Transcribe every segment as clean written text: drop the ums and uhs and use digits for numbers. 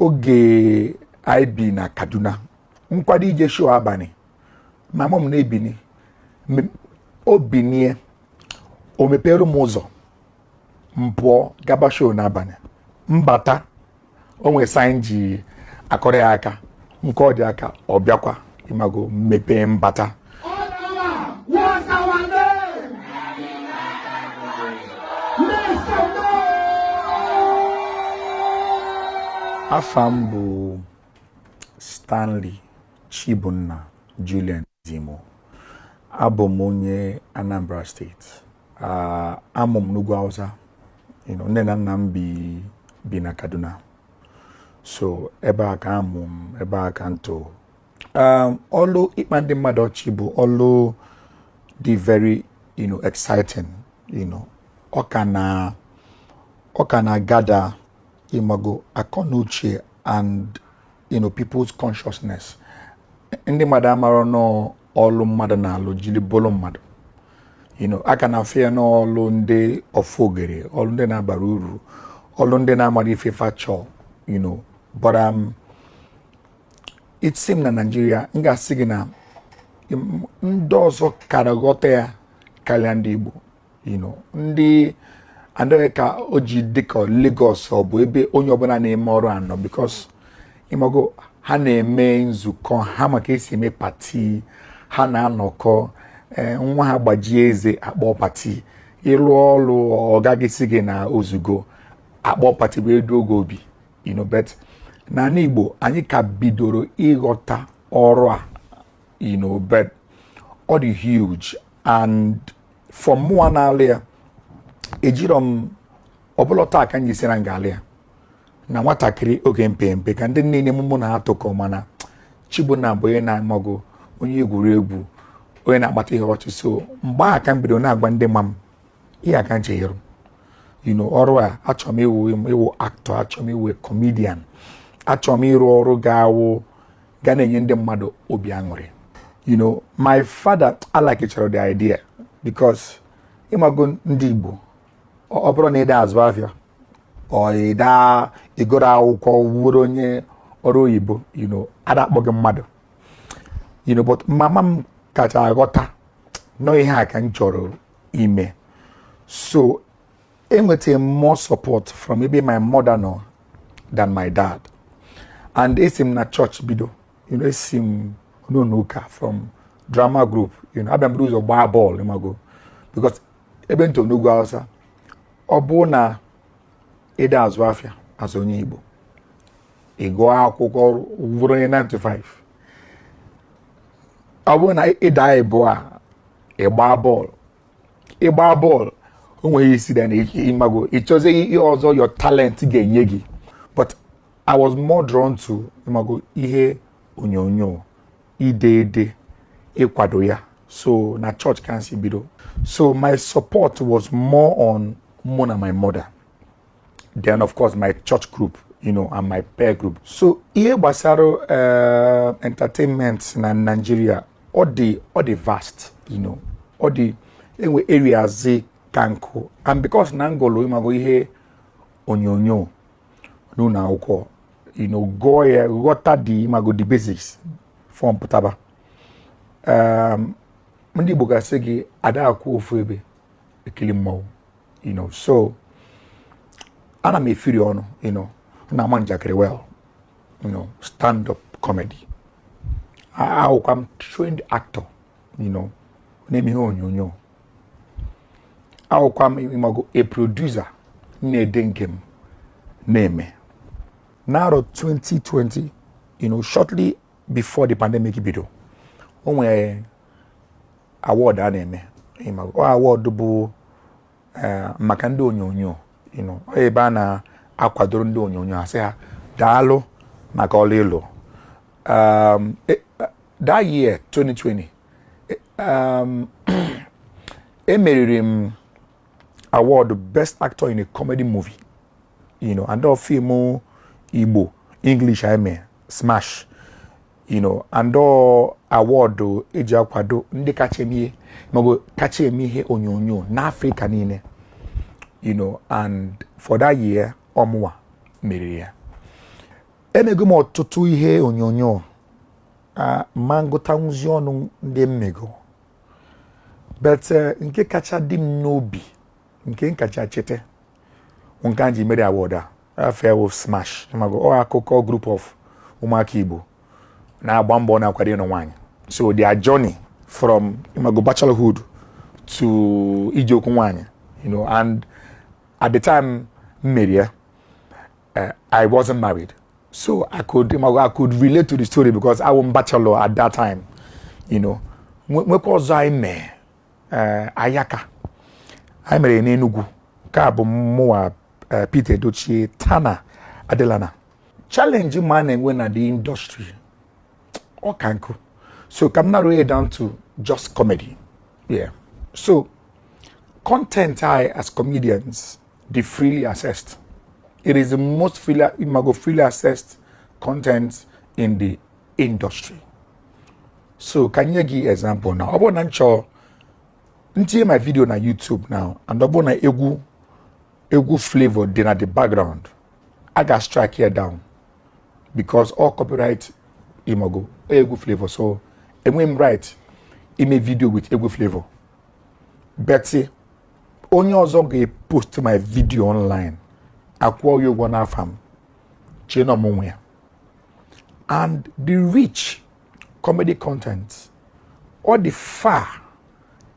Oge anyị bi na Kaduna, nkwado ije show abalị, mama m na-ebini, o binie, o mepere m ụzọ, m pụọ gaba show n'abalị. Mbata, o nwere sign ji akọrọ ya aka, nke ọ dị aka, ọ bịakwa, ịmago, mepee mbata. What's our name? Make some noise! Afa m bụ Stanley Chibunna Julian Zimo. Abụ m onye Anambra Steeti. Amụ m n'ugwu Hausa. Nne na nna m bi na Kaduna. So ebe a ka amụ m, ebe a ka m too. Ọlụ ịkpa ndị mmadụ ọchị bụ ọlụ dị very exciting. Ọ ka na gather, ịmago, akọ na uche and people's consciousness. Ndị mmadụ amarọ nọọ ọlụ mmadụ na-alụ jiri bụrụ mmadụ. Aka na afụ ya n'ọlụ ndị ọfụogere, ọlụ ndị na-abara uru, ọlụ ndị na-amara ife fa chọọ, but it seem na Nigeria, m ga-asị gị na ndị ọzọ kara ghọta ya karịa ndị Igbo. Ndị adịghị ka o ji dịka Lagos ọ bụ ebe onye ọbụla na-eme ọrụ anọ, because, ịmago, ha na-eme nzukọ ha maka esi eme party, ha na-anọkọ, nwa ha gbajie eze, akpọ party. Ịlụ ọrụ, ọ gaghị si gị na ozugo, akpọ party wee duo oge obi. But n'ala Igbo, anyị ka bidoro ịghọta ọrụ a, but ọ dị huge. And for mụnwa na-alụ ya, ejirọ m ọbụla taa ka m ji si na nga alụ ya na nwatakịrị oge mpe mpe ka ndị niile mụ na ha tụkọ. Mana Chibunna bụ onye na-amago, onye egwuregwu, onye na-akpata ihe ọchị. So mgbe a ka m bido na-agwa ndị ma m ihe aka nche ịrụ ọrụ a. Achọrọ m ịwụ actor, achọrọ m ịwụ comedian, achọrọ m ịrụ ọrụ ga-awụ ga na-enye ndị mmadụ obi aṅụrị. My father alakechara the idea because, ịmago, ndị Igbo, ọ bụrụ na ịda azụ afịa, ọ ịda ịgụrụ akwụkwọ, wụrụ onye ọrụ oyibo, ada akpọ gị mmadụ. But mama m kacha aghọta nọ ihe a ka m chọrọ ime. So enwetara m more support from ebe my mother nọ than my dad. And esi m na church bido, esi m n'ụlọ ụka, from drama group, abịa m buru ụzọ gbaa bọọlụ, ịmago, because ebe m toro n'ugwu Hausa, ọ bụ na ịda azụ afịa azụ onye Igbo, ị gụọ akwụkwọ, wụrụ onye 9 to 5, ọ bụrụ na ịda ịbụọ a, ịgba bọọlụ, ịgba bọọlụ, o nweghị isi da na ịmago, ịchọzie ihe ọzọ your talent ga-enye gị. But I was more drawn to, ịmago, ihe onyonyo, ide ede, ịkwado ya. So na church ka m si bido. So my support was more on mụ na my mother, then of course my church group and my peer group. So ihe gbasara entertainment na Nigeria, ọ dị vast. Ọ dị enwe areas ka nkụ. And because na ngolo, ịmago, ihe onyonyo n'ụlọ akwụkwọ, gụọ ya, ghọta the, ịmago, the basics form pụtaba, ndị Igbo ga-asị gị ada akwụ ofu ebe ekili mmọnwụ. So ana m efiri ọnụ, na-ama njakịrị well, stand up comedy. Awụkwa m trained actor, na-eme ihe onyonyo. Awụkwa m, ịmago, a producer na-ede nke m na-eme. N'arọ 2020, shortly before the pandemic bido, o nwere award a na-eme, ịmago. Ọ award bụ maka ndị onyonyo. Ọ ebe a na-akwadoro ndị onyonyo, asị ha daalụ maka ọlụ ịlụ. That year 2020, emeriri m award best actor in a comedy movie, and ọ film Igbo English I mee, Smash, and ọ award eji akwado ndị kacha eme ihe, maọbụ kacha eme ihe onyonyo n'Africa niile, and for that year, ọmụwa meriri ya. Emego m ọtụtụ ihe onyonyo ma ngụtanwuzi ọnụ ndị mmego, but nke kacha dị m n'obi, nke m kacha cheta, nke a ji mere award a afọ wụ Smash. Ịmago, ọ akụkọ group of ụmụaka Igbo na-agba mbọ na-akwado ịnụ nwaanyị, so their journey from, ịmago, bachelorhood to ije okwu nwaanyị. And at the time m mere ya, I wasn't married, so I could relate to the story because I was bachelor at that time. Nwekwa ọzọ anyị mee, Ayaka, anyị mere n'Enugu. Nke a bụ mụnwa, Peter Edochie, Tana Adelana. Challenge ma a na-enwe na the industry, ọ ka nkụ, so ka m narrow it down to just comedy. Yeah, so content I as comedians dị freely accessed. It is the most freely, imago, freely accessed content in the industry. So ka nye gị example now. Ọ bụrụ na m chọọ ntinye my video na YouTube now, and ọ bụrụ na egwu Flavour dị na the background, a ga strike here down because all copyright, imago, egwu Flavour. So enwe m right ime video with egwu Flavour, but onye ọzọ ga-epost my video online, akwụọ ya ụgwọ n'afa m, chee na ọmụnwe ya. And the rich comedy content, ọ dị far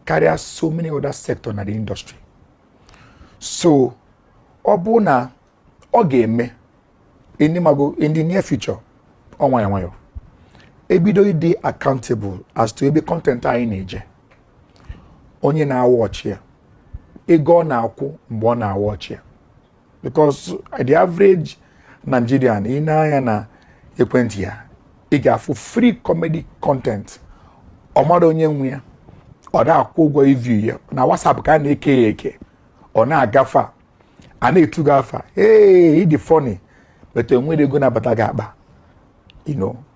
karịa so many other sector na the industry. So ọ bụ na ọ ga-eme in the, in the near future, ọ nwayọ nwayọ ebido ịdị accountable as to ebe content anyị na-eje, onye na-awa ọchị ya, ego ọ na-akwụ mgbe ọ na-awa ọchị ya, because the average Nigerian, ị na-anya na ekwentị ya, ị ga-afụ free comedy content. Ọ mara onye nwe ya, ọ na-akwụ ụgwọ iview ya. Na WhatsApp ka a na-eke ya eke, ọ na-agafe, a na-etu gị afa, "Hey, ịdị funny," but enwere ego na-abata gị akpa.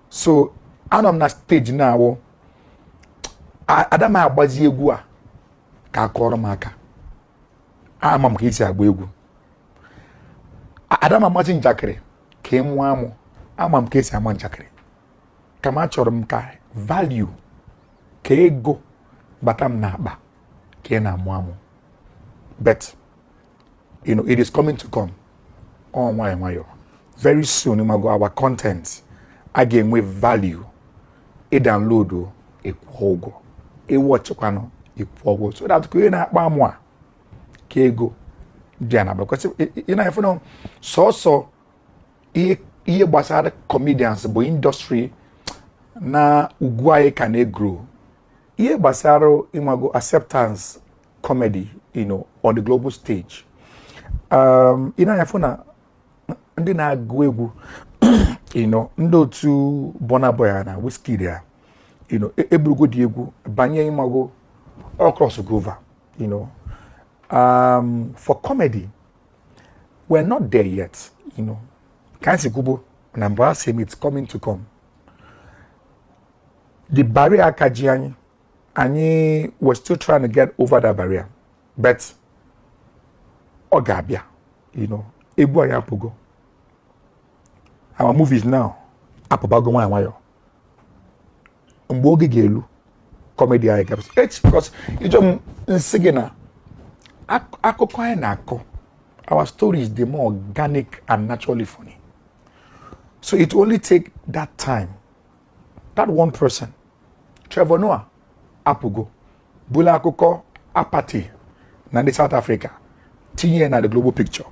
So anọ m na stage na-awụ ada m agbazi egwu a ka a kọrọ m aka. Ama m ka esi agba egwu. Ada m amasị njakịrị ka ị mụọ amụ. Ama m ka esi ama njakịrị. Kama achọrọ m ka value, ka ego bata m n'akpa ka ị na-amụ amụ. But it is coming to come. Ọ nwayọ nwayọ, very soon, mago, our content a ga-enwe value. Ị download, ịkwụ ụgwọ, ịwatchịkwanụ, ịkwụ ụgwọ, so that ka onye na-akpa amụ a ka ego dị ya na kwesị. Ị na-efu na sọsọ ihe gbasara comedians bụ industry na ugwu anyị ka na-egrow. Ihe gbasara, ịmago, acceptance comedy on the global stage, ị na-afụ na ndị na-agụ egwu, ndị otu Burna Boy na Wizkid ya, eburugo dị egwu banye, ịmago, all cross over. For comedy, we're not there yet. Ka anyị si kwubo na mbụ, asị m it's coming to come. The barrier ka ji anyị, we're still trying to get over that barrier, but ọ ga-abịa. Egwu anyị apụgo, our movies now apụbago nwayọ nwayọ. Mgbe oge ga-elu, comedy anyị ga, it's because ịjọ m nsị gị na akụkọ anyị na-akọ, our stories dị more organic and naturally funny. So it only take that time, that one person, Trevor Noah, apụgo bụla akụkọ apartheid na ndị South Africa, tinye ya na the global picture.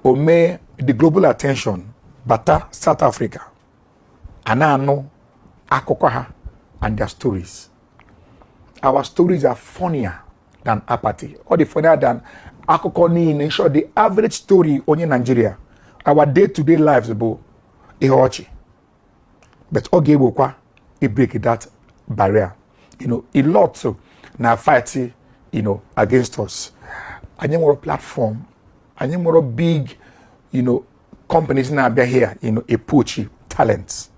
O mee the global attention bata South Africa, a na-anụ akụkọ ha and their stories. Our stories are funnier than apartheid. Ọ dị funnier than akụkọ niile. In short, the average story onye Nigeria, our day to day lives bụ ihe ọchị. But ọ ga-ewekwa i break that barrier. A lot na fight against us. Anyị nwere platform, anyị nwere big companies na-abịa here epoach talents,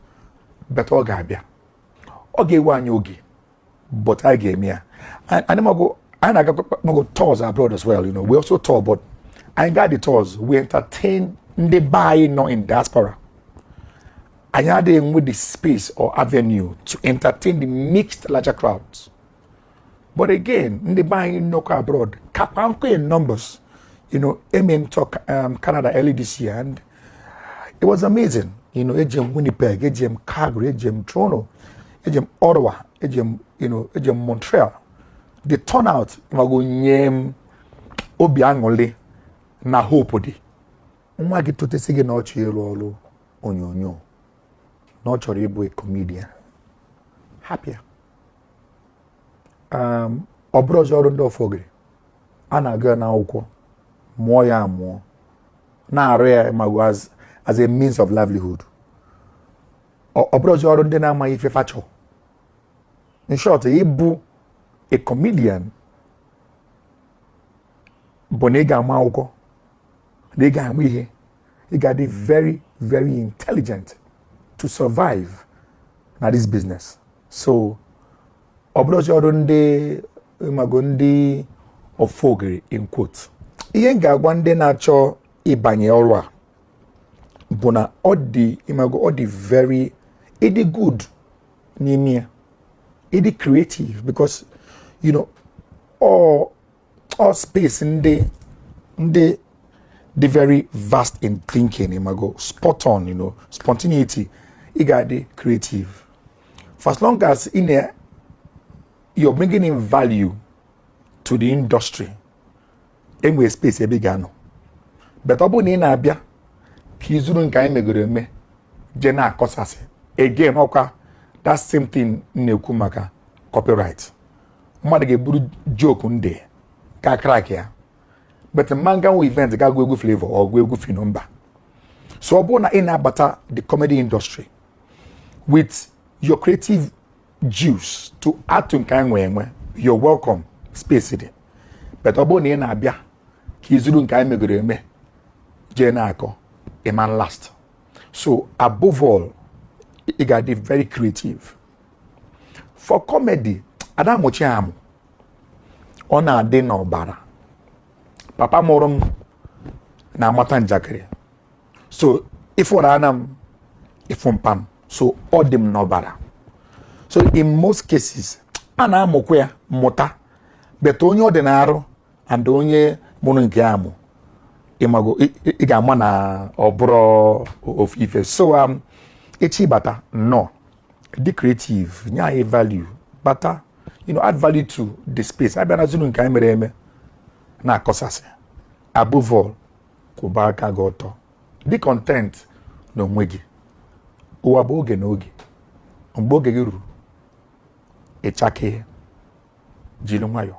but ọ ga-abịa. Ọ ga-ewe anyị oge, but anyị ga-eme ya. Anyị mago, anyị na-aga mago tours abroad as well. We also tour, but anyị gaa the tours, we entertain Ndị be anyị nọ in diaspora, anyị adịghị enwe the space or avenue to entertain the mixed larger crowds. But again, ndị be anyị nọkwa abroad kakwa nkụ in numbers. Eme m talk Canada early this year and it was amazing. Ejem Winnipeg, ejem Calgary, ejem Toronto, ejem Ottawa, ejem ejem Montreal. The turnout mago nye m obi aṅụrị na hope dị. Nwa gị totesi gị na ọ chọrọ ịrụ ọrụ onyonyo, na ọ chọrọ ịbụ a comedian, hapụ ya. Ọ bụrụ ọzọ ọrụ ndị ọfọgịrị a na-agụ ya n'akwụkwọ, mụọ ya amụọ, na-arụ ya mago as a means of livelihood. Ọ bụrụ ọzọ ọrụ ndị na-amaghị ife fachọ. In short, ịbụ a comedian bụ na ị ga-ama akwụkwọ, na ị ga-ama ihe, ị ga-adị very very intelligent to survive na this business. So ọ bụrụ ọzọ ọrụ ndị mago ndị ọfọgịrị in quote. Ihe m ga-agwa ndị na-achọ ịbanye ọrụ a bụ na ọ dị, ịmago, ọ dị very, ịdị good n'ime ya, ịdị creative, because all space ndị dị very vast in thinking, ịmago, spot on, spontaneity. Ị ga-adị creative for as long as in a, you're bringing in value to the industry, enwere space ebe ị ga-anọ. But ọ bụrụ na ị na-abịa ka ị zuru nke anyị megoro eme jee na-akọsasị again, ọkwa that same thing m na-ekwu maka copyright. Mmadụ ga-eburu joke ndị ka crack ya, but mma nga nwe event ga-agụ egwu Flavour or gụ egwu Phyno, mba. So ọ bụrụ na ị na-abata the comedy industry with your creative juice to add to nke anyị nwe enwe, you're welcome, space dị. But ọ bụrụ na ị na-abịa ka ị zuru nke anyị megoro eme jee na-akọ, ịman last. So above all, ị ga-adị very creative. For comedy, ada amụchi amụ, ọ na-adị n'ọbara. Papa mụrụ m na-amata njakịrị, so ịfụrụ ana m ịfụ mpa m, so ọ dị m n'ọbara. So in most cases, a na-amụkwa ya mmụta, but onye ọ dị na-arụ and onye mụrụ nke ya amụ, ịmago, ị ga-ama na ọ bụrụ ofu ife. So echi bata nnọọ, dị creative, nye anyị value, bata, add value to the space. Abịa na zuru nke anyị mere eme na-akọsasị. Above all, kwụba aka gị ọtọ, dị content n'onwe gị. Ụwa bụ oge na oge. Mgbe oge gị ruru, ịchake, jiri nwayọọ.